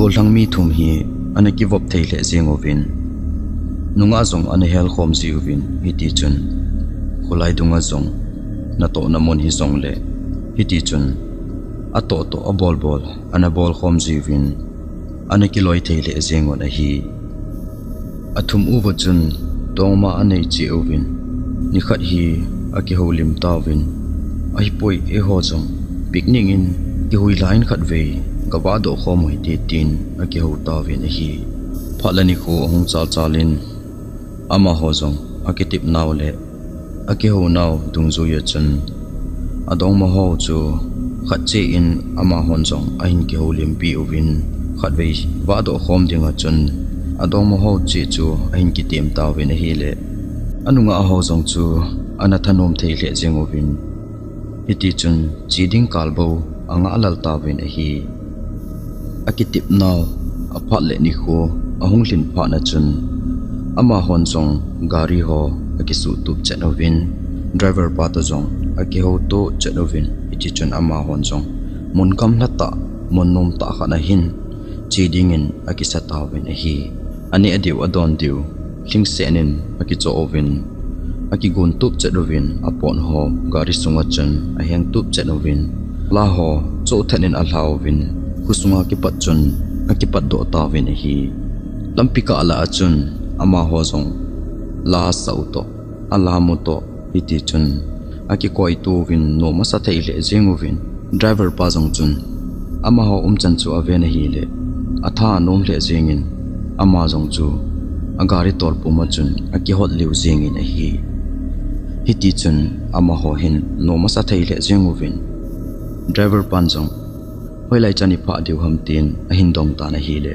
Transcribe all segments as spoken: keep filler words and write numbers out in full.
Golhang mi thum hi ana kivop thei lheh jeng uvin, nungah jong ana hel khom ji uvin, hiti chun kholai dunga jong natohna mun hi jongle, hiti chun atoh toh abol bol ana bol khom ji uvin, ana kiloi thei lheh jeng un ahi. Athum uva chun dongma anei cheh uvin, nikhat hi akihoulim tauvin, ahipoi eiho jong picnic in kihui lha in khatvei gavah doh khom u hite tin akihou tauvin ahi. Phat le nikho ahung chal chal in, amaho jong akitep nau le akihou nau dungjuia chun, adongma ho chu khat cheh in amahon jong ahin kihoulimpi uvin, khatvei vah doh khom dinga chun adongma ho cheh chu ahin kitem tauvin ahile, anungah ho jong chu ana thanom thei lheh jeng uvin, hiti chun che ding kal bou angah lal tauvin ahi. Akitep nau aphat le nikho ahung lhin phat na chun, amahon jong gari ho akisuh tup chet uvin, driver pa toh jong akihou tup chet uvin, hiti chun amahon jong mun gamla tah, mun nom tah khat na hin che dingin akisa tauvin ahi. Aneh diu adon diu lhingset in akichoh uvin, akigon tup chet uvin, apon ho gari sunga chun aheng tup chet uvin, la ho choh thet in alha uvin, khosunga kipat chun akipat doh tauvin ahi. Lampi kah lah a chun amaho jong la asah u toh, ala mu toh, hiti chun akikoi to uvin nom asa thei lheh jeng uvin, driver pa jong chun amaho umchan chu aven ahile, atha anom lheh jengin, ama jong chu agari tolpum a chun akihot liu jengin ahi. Hiti chun amaho hin nom asa thei lheh jeng uvin, driver pan jong hoilai chan iphah diu ham tin ahin dong tan ahile,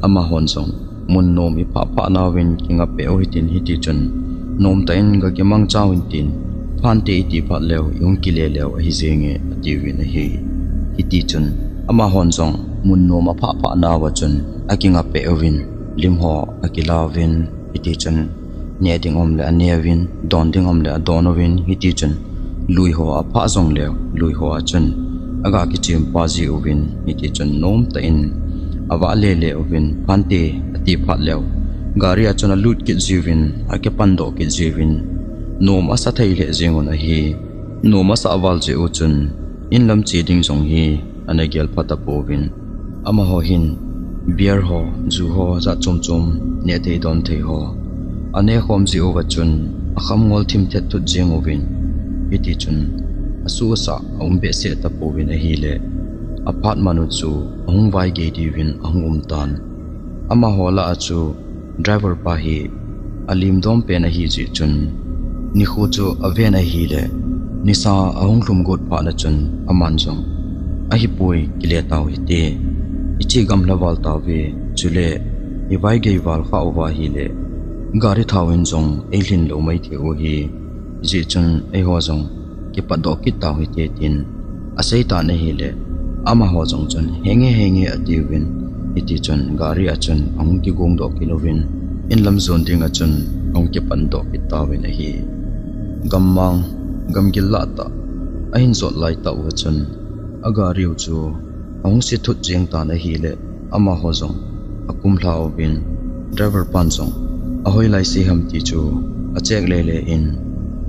amahon jong mun nom iphah phah nauvin kinga peh u hitin, hiti chun nom tah in gakimang chau hin tin, phante iti phat leu ihung kile leu ahi jenge atiuvin ahi. Hiti chun amahon jong mun nom aphah phah nauva chun akinga peh uvin, lim ho akila uvin, hiti chun neh ding um le aneh uvin, don ding um le adon uvin, hiti chun lui ho aphah jongleu, lui ho a chun aga kichempa ji uvin, hiti chun nom tah in avah lele uvin, phante ati phat leu gari a chun alut kit jiuvin, akipan doh kit jiuvin, nom asa thei lheh jeng un ahi. Nom asah val jeh u chun inlam che ding jong hi ana gel pha tapouvin, amaho hin beer ho, ju ho, jat chom chom, neh thei don thei ho aneh khom jeh uva chun akham ngol thim thet thut jeng uvin, hiti chun asuh asah aum behseh tapouvin ahile, aphat man u chu ahung vaigei diuvin ahung um tan. Amaho lah a chu driver pa hi alim dom pen ahi jeh chun, nikho chu aven ahile, nisa ahung lhum got phat na chun aman jong, ahipoi, kile tau hite, iche gamla val tauve, chule ivaigei val kha uva ahile gari thao in jong eilhin lou mai thei u ahi, hijeh chun eiho jong kipat doh kit tau hite tin asei tan ahile, amaho jong chun henge henge atiuvin, hiti chun gari a chun ahung kigong doh kit uvin, inlam jon ding a chun ahung kipan doh kit tauvin ahi. Gammang, gamgil lah tah ahin jot lai tah uva chun agari u chu ahung se thut jeng tan ahile, amaho jong akum lha uvin, driver pan jong ahoilai se ham ti chu acheck lele in,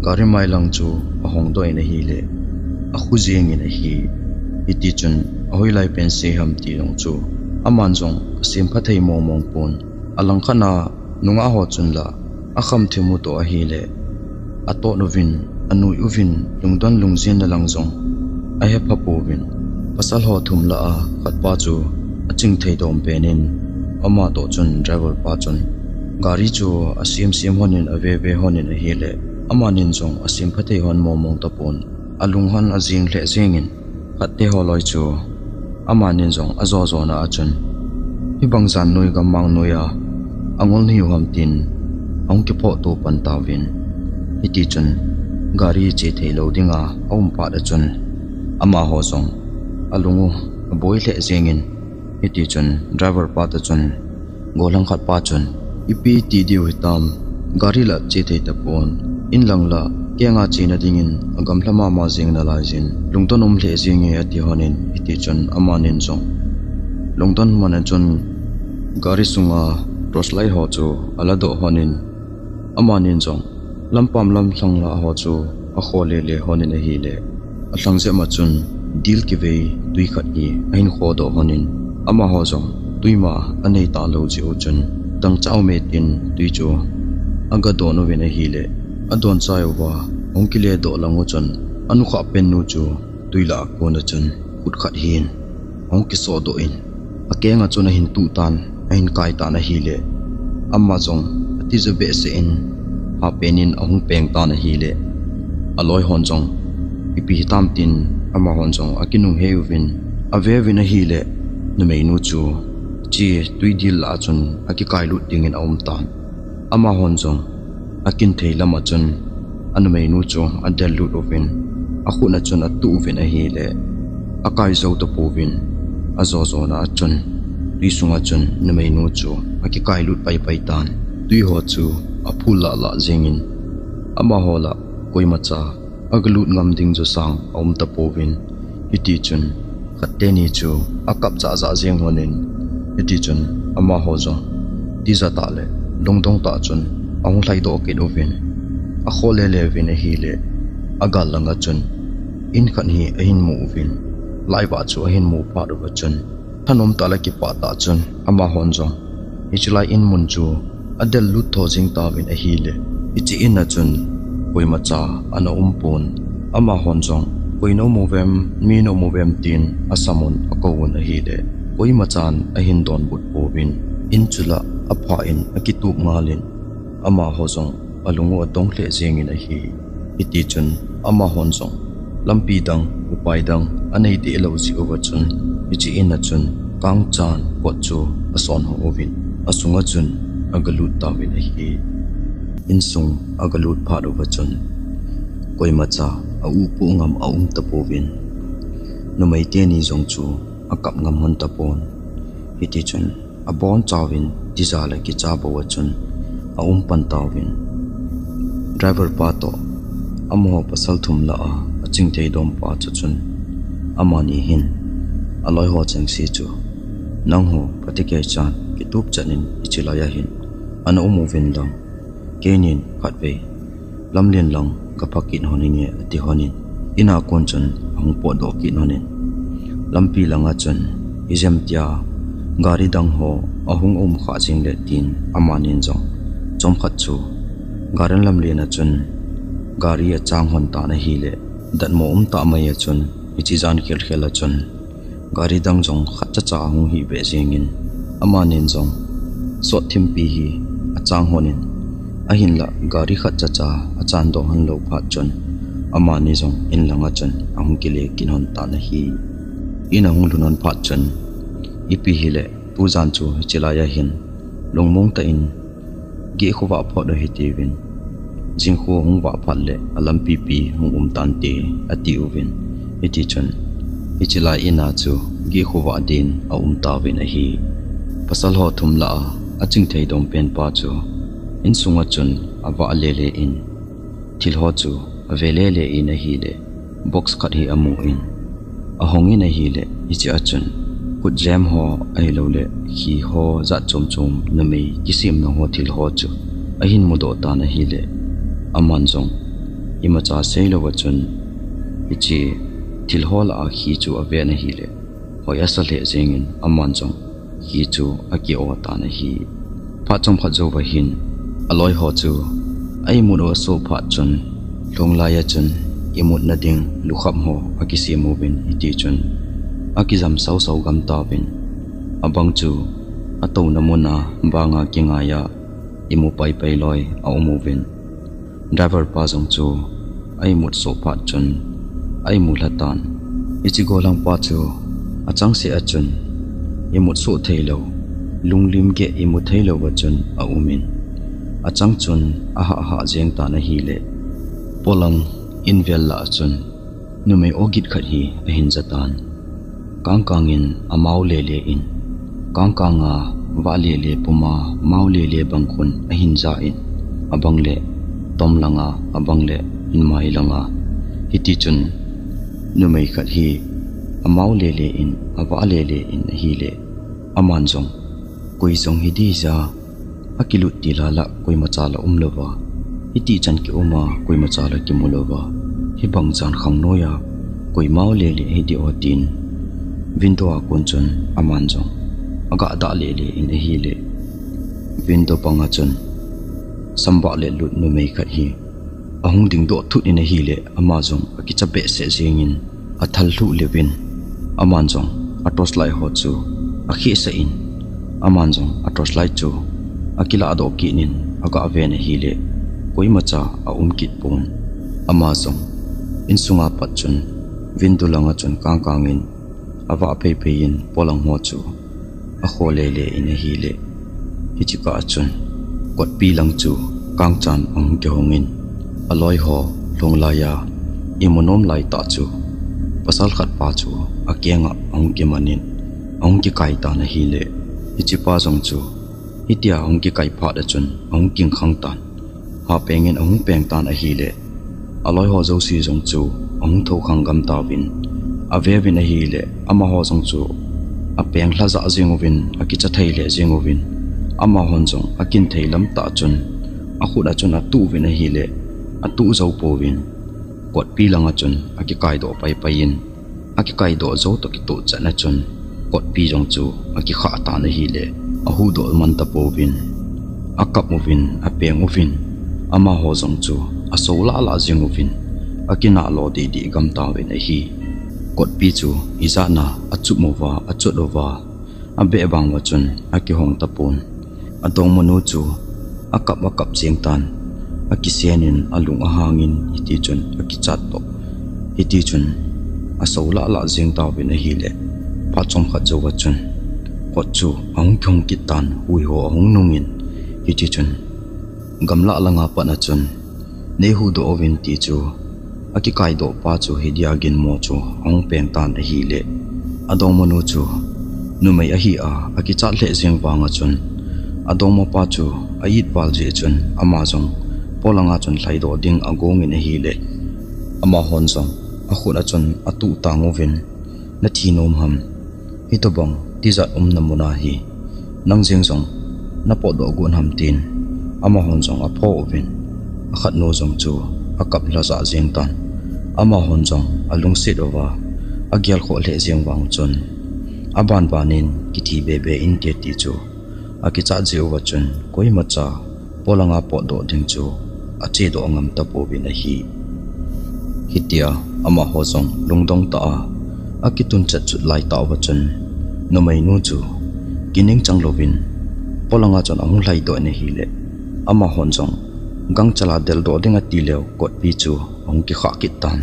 gari mai lang chu ahong doh in ahile, akhu jeng in ahi. Hiti chun ahoilai pen se ham ti jong chu aman jong asempha thei mong mong pon, alangkhat na nungah ho chun la akham thim u toh ahile, atot uvin, anui uvin, lungdon lungjin na lang jong ahepha pouvin, pasal ho thum lah a khat pa chu aching thei dom pen in, ama toh chun driver pa chun gari chu asem sem hon in, ave ve hon in ahile, amanin jong asempha thei hon mong mong tapon, alung hon ajing lheh jeng in, khatte ho loi chu amanin jong ajo jo na a chun, hibang jan noi gammang noi a angol nahiu ham tin ahung kiphoh to pan tauvin, hiti chun gari che thei lou dinga aum phat a chun, amaho jong alung u aboi lheh jeng in, hiti chun driver pa toh chun, golhang khat pa chun, ipi ti diu hitam, gari la che thei tapon, inlang la kenga chena dingin agamla mama jeng nalai jin, lungdon um lheh jenge ati hon in, hiti chun amanin jong Lungdon man a chun gari sunga torchlight ho chu ala doh lhonin, amanin jong lampam lam lhang lah ho chu akhoh lele lhonin ahile, alhang jep ma chun dil kivei tui khat hi ahin khodoh lhonin, amaho jong tui ma anei talou jeh u chun dangchah ume tin tui chu aga don uvin ahile, adon chai uva ahung kile doh lang u chun anukhah pen nu chu tui lah a kon a chun khut khat hin ahung kisoh doh in, akeng a chun ahin tuh tan, ahin kai tan ahile, ama jong atija behseh in, hapen in ahung peng tan ahile, aloi hon jong ipi hitam tin amahon jong akinung hei uvin, ave uvin ahile, numei nu chu hiche tui dil lah a chun akikai lut dingin aum tan. Amahon jong akin thei lam a chun anumei nu chu adel lut uvin, akhut a chun atuh uvin ahile, akai jou tapouvin, ajo jona a chun tui sunga chun numei nu chu akikai lut paipai tan. Tui ho chu aphul lah lah jengin, amaho lah koimacha aga lut ngam ding chu sang aum tapouvin, hiti chun khat teni chu akap jahjah jeng lhonin, hiti chun amaho jong tija tah le lungdong tah chun ahung lhai doh kit uvin, akhoh lele uvin ahile, agal langa chun in khat hi ahin mu uvin, laivah chu ahin mu phat uva chun thanom tah le kipah tah chun amahon jong hiche lai in mun chu adel lut tho jing tauvin ahile, hiche in a chun koimacha ana um pon. Amahon jong koi naum uvem, mi naum uvem tin asamun akouvun ahile, koimachan ahin donbut pouvin, in chu lah aphah in akitup ngalin, amaho jong alung u adong lheh jengin ahi. Hiti chun amahon jong lampi dang, upai dang anei deh lou jeh uva chun, hiche in a chun kangchan kot chu ason hong uvin, asunga chun aga lut tauvin ahi. Insung aga lut phat uva chun koimacha a upoh ngam aum tapouvin, numei teni jong chu akap ngam lhon tapon. Hiti chun abonchauvin tija le kicha bou a chun aum pan tauvin. Driver pa toh amaho pasal thum lah a achingthei dom pa chu chun, amani hin aloi ho chengse chu, nangho phatecha kitup chan in hiche lai a hin ana um uvin lang, keinin khatvei lamlen lang kapha kit lhon inge, ati lhonin, in a kon chun ahung potdoh kit lhonin, lampi langa chun ijemtia gari dang ho ahung um khah jeng le tin, amanin jong chomkhat chu gari lamlen a chun gari achang lhon tan ahile, datmo um tah mai a chun hiche jan khelkhel a chun gari dang jong khat chacha ahung hih beh jengin, amanin jong sot thimpi hi achang lhonin, ahinlah gari khat chacha achan doh lhon lou phat chun, amani jong in langa chun ahung kile kit lhon tan ahi. In ahung lhun lhon phat chun, ipi hile tujan chu hiche lai a hin lungmong tah in geh khovah phot u hitiuvin, jingkho hung vah phat le alampipi hung um tante, atiuvin. Hiti chun hiche lai in a chu geh khovah din aum tauvin ahi. Pasal ho thum lah a achingthei dom pen pa chu insunga chun avah lele in, thil ho chu ave lele in ahile, box khat hi amun, ahongin ahile, hiche a chun khutjem ho ahilouleh khi ho jat chom chom, numei kisemna ho thil ho chu ahin mudoh tan ahile, aman jong imacha seilouva chun hiche thil ho lah a khi chu aven ahile, hoi asa lheh jengin aman jong khi chu aki-o tan ahi. Phat chomkhat jouva hin aloi ho chu a imut u asoh phat chun, lhung lai a chun imutna ding lukham ho akisem uvin, hiti chun akijam sausau gam tauvin, abang chu atouna mun a banga kingai a imu paipai loi aum uvin. Driver pa jong chu a imut soh phat chun a imu lha tan. Hiche golhang pa chu achangseh a chun imut soh theilou, lunglim geh imu theilouva chun aumin, achang chun ahahhah jeng tan ahile, polang invel lah a chun numei ogit khat hi ahin ja tan. Kangkangin amao lele in, kangkanga vah lele puma mao lele bang khun ahin ja in, abang le tom langa, abang le inmai langa. Hiti chun numei khat hi amao lele in, avah lele in ahile, Aman jong, koi jong hi dija, akilut til a la koimacha la umlouva, hiti chan kiuma koimacha la kimulouva, hibang jan khang noiya koima lele hi dih o tin, window a kon chun aman jong aga dah lele in ahile, window panga chun sambah le lut numei khat hi ahung dingdoh thut in ahile, ama jong akicha behseh jengin athal lhuh leuvin, aman jong a torchlight ho chu akhehsah in, aman jong a torchlight chu akiladoh kit in aga ven ahile, koimacha aum kit pon. Ama jong insunga pat chun window langa chun kangkang in avah peipei in polang ho chu akho lele in ahile, hiche kah a chun kotpi lang chu kangchan ahung kihong in, aloi ho lhung laiya imu nom laitah chu pasal khat pa chu akenga ahung kiman in ahung kikai tan ahile, hiche pa jong chu hitia ahung kikai phat a chun ahung kingkhang tan. Hapeng in ahung peng tan ahile, aloi ho jouse jong chu ahung thoukhang gam tauvin, aveuvin ahile, amaho jong chu apeng lhajah jeng uvin, akicha thei lheh jeng uvin, amahon jong akin thei lam tah chun akhut a chun atuh uvin ahile, atuh jou pouvin, kotpi langa chun akikaidoh paipai in, akikaidoh jou toh kitoh chan a chun kotpi jong chu akikhah tan ahile, ahuhdoh man tapouvin, akap uvin, apeng uvin, amaho jong chu asou lahlah jeng uvin, akinah lo dehdeh gam tauvin ahi. Kotpi chu ijat a achup uva, achot uva, abeh bang uva chun akihong tapon. Adongmanu chu akap akap jeng tan, akisen in alung ahang in hiti chun akichat toh, hiti chun asou lahlah jeng tauvin ahile, phat chomkhat jouva chun kot chu ahung kihong kit tan, huiho ahung nung in, hiti chun gamlah langa pat a chun neihuhdoh uvin ti chu akikaidoh pa chu hidia ginmo chu ahung peng tan ahile, adongmanu chu numei ahi a akichat lheh jeng vang a chun, adongmapa chu a-it val jeh chun ama jong polanga chun lhaidoh ding agong in ahile, amahon jong akhut a chun atuh tang uvin, nathi nom ham, hitobang tijat umna mun a hi nang jeng jong napotdoh got ham tin, amahon jong apho uvin, akhatnu jong chu akap lhajah jeng tan, amahon jong alungset uva agelkhoh lheh jeng vang chun, abanban in kithi bebe inte ti chu akichat jeh uva chun koimacha polanga potdoh ding chu achedoh ngam tapouvin ahi. Hitia amaho jong lungdong tah a akitun chetchut laitah uva chun, numeinu chu kiningchang louvin polanga chun ahung lhaidoh in ahile, amahon jong gangchal a deldoh ding atileu kotpi chu ahung kikhah kit tan.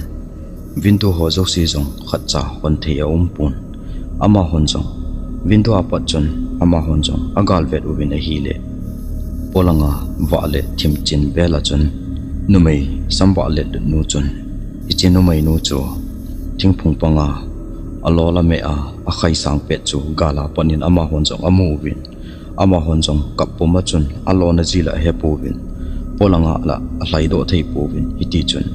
Window ho jouse jong khatcha hon thei aumpon. Amahon jong window a pat chun amahon jong agalvet uvin ahile, polanga vah le thimchin vel a chun numei samvah letlut nu chun, hiche numeinu chu thingphung panga alo la meh a akhaisang pet chu gal a pat in amahon jong amu uvin, amahon jong kap puma chun alona jeh la ahepouvin, polanga la alhaidoh thei pouvin, hiti chun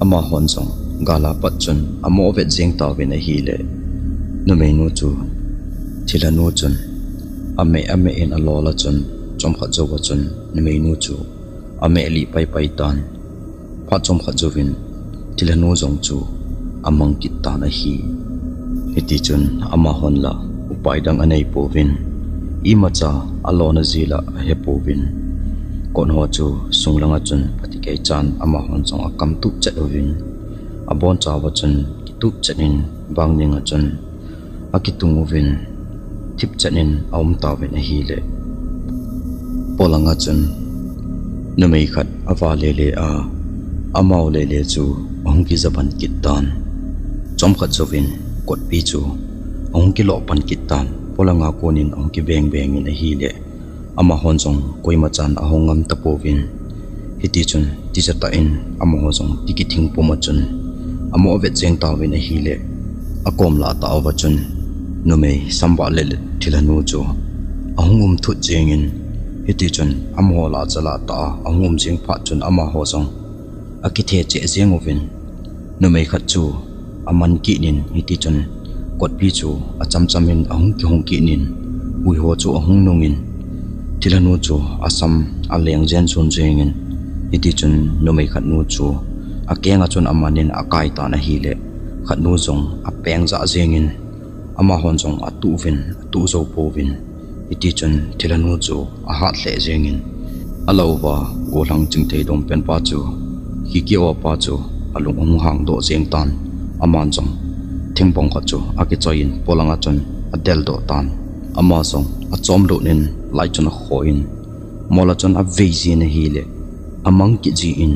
amahon jong gal a pat chun amoh vet jeng tauvin ahile, numeinu chu thilhanu chun ameh ameh in alo la chun, chomkhat jouva chun numeinu chu ameh lih paipai tan. Phat chomkhat jouvin thilhanu jong chu amang kit tan ahi. Hiti chun amahon la upai dang aneipouvin, imacha alona jeh la ahepouvin, kot ho chu sung langa chun atikei chan amahon jong akam tup chet uvin, abonchauva chun kitup chet in bang dinga chun akitung uvin, thipchet in aum tauvin ahile, polanga chun numei khat ava lele a, amao lele chu ahung kijaban kit tan. Chomkhat jouvin kotpi chu ahung kiloh pan kit tan, polanga konin ahung kibeng beng in ahile, amahon jong koimachan ahung ngam tapouvin, hiti chun tijat tah in amaho jong ti kithing puma chun amoh vet jeng tauvin ahile, akom lah tah uva chun numei samvah letlut thilhanu chu ahung um thut jengin, hiti chun amaho lah cha lah tah a ahung um jeng phat chun amaho jong akithe cheh jeng uvin, numei khat chu aman kit in, hiti chun kotpi chu achamcham in ahung kihong kit in, Ui ho chu ahung nungin, thilhanu chu asam aleng jen chun jengin, hiti chun numei khat nu chu akenga chun amanin akai tan ahile, khat nu jong apeng jah jengin, amahon jong atuh uvin, atuh jou pouvin, hiti chun thilhanu chu ahat lheh jengin, alah uva gollhang chingthei dom pen pa chu, khi kioh pa chu alung ahung hang doh jeng tan, aman jong thingbong khat chu akichoi in polanga chun adel doh tan. Ama jong achom lut in light chun akhoh in, mola chun avei jin ahile, amang kit jin,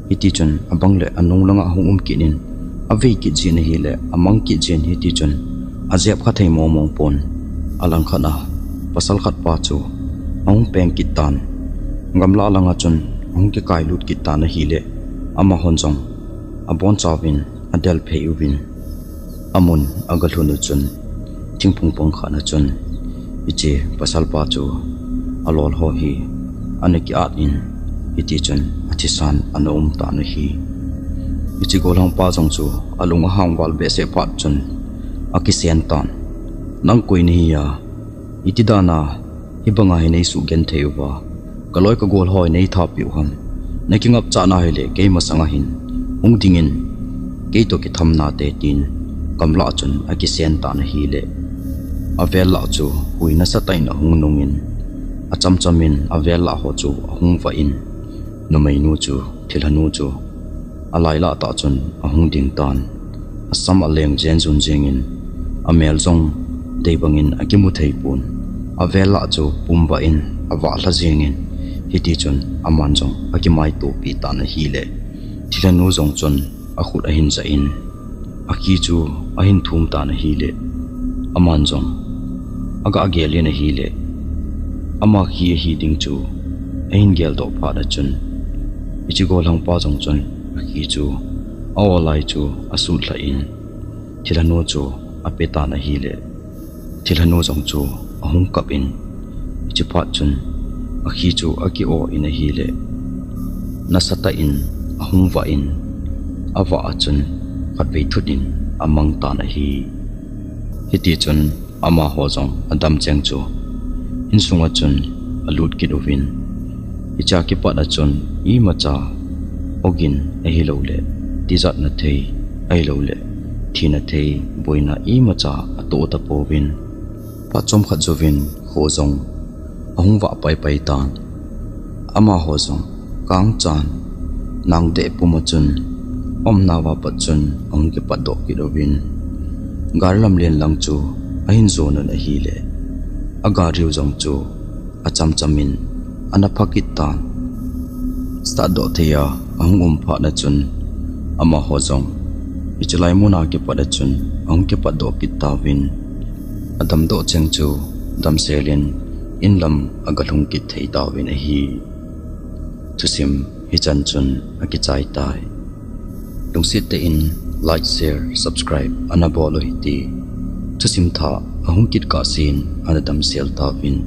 hiti chun abang le anung langa ahung um kit in, avei kit jin ahile, amang kit jin, hiti chun ajep kha thei mong mong pon. Alang khat a pasal khat pa chu ahung peng kit tan, gamla langa chun ahung kikai lut kit tan ahile, amahon jong abonchauvin adel phei uvin, amun agalhun u chun, thingphung pang khat a chun, hiche pasal pa chu alol ho hi ana kiat in, hiti chun athisan ana um tan ahi. Hiche gollhang pa jong chu alung ahang val behseh phat chun akisen tan. Nang koi nahi a, iti dan a hibanga hi nei sugenthei uva, kaloi kagol ho hi nei thapeh u ham? Nakingapchat nahile kei masanga hin hung dingin, kei toh kitham nate, tin gamla chun akisen tan ahile, avel lah chu hui nasatah in ahung nungin, achamcham in avel lah ho chu ahung vah in, numeinu chu, thilhanu chu alailah tah chun ahung ding tan. Asam aleng jen jun jengin, amel jong dei bangin akimu thei pon. Avel lah chu pum vah in avah lha jengin, hiti chun aman jong akimaitopi tan ahile, thilhanu jong chun akhut ahin jah in, akhi chu ahin thum tan ahile, aman jong aga gel in ahile, ama khi ahi ding chu ahin geldoh phat a chun, hiche gollhang pa jong chun akhi chu a-o lai chu asut lha in, thilhanu chu ape tan ahile, thilhanu jong chu ahung kap in, hiche phat chun akhi chu aki-o in ahile, nasatah in ahung vah in, avah a chun khatvei thut in amang tan ahi. Hiti chun amaho jong adam cheng chu insunga chun alut kit uvin, hichea kipat a chun imacha ogin ahiloule, tijatna thei ahiloule, thina thei boina imacha atoh tapouvin, phat chomkhat jouvin kho jong ahung vah paipai tan. Amaho jong kangchan, nangdeh puma chun, aumnauva pat chun ahung kipatdoh kit uvin, gari lamlen lang chu ahin jon un ahile, agari u jong chu achamchamin ana pha kit tan. Start doh thei a ahung um phat a chun, amaho jong hichulai muna kipat a chun ahung kipatdoh kit tauvin, adamdoh cheng chu damselin inlam agalhung kit thei tauvin ahi. Thusim hichan chun akichai tai. Lungset tah in like, share, subscribe ana bol u hite. Thusim thah ahung kit kahsen ana damsel tauvin.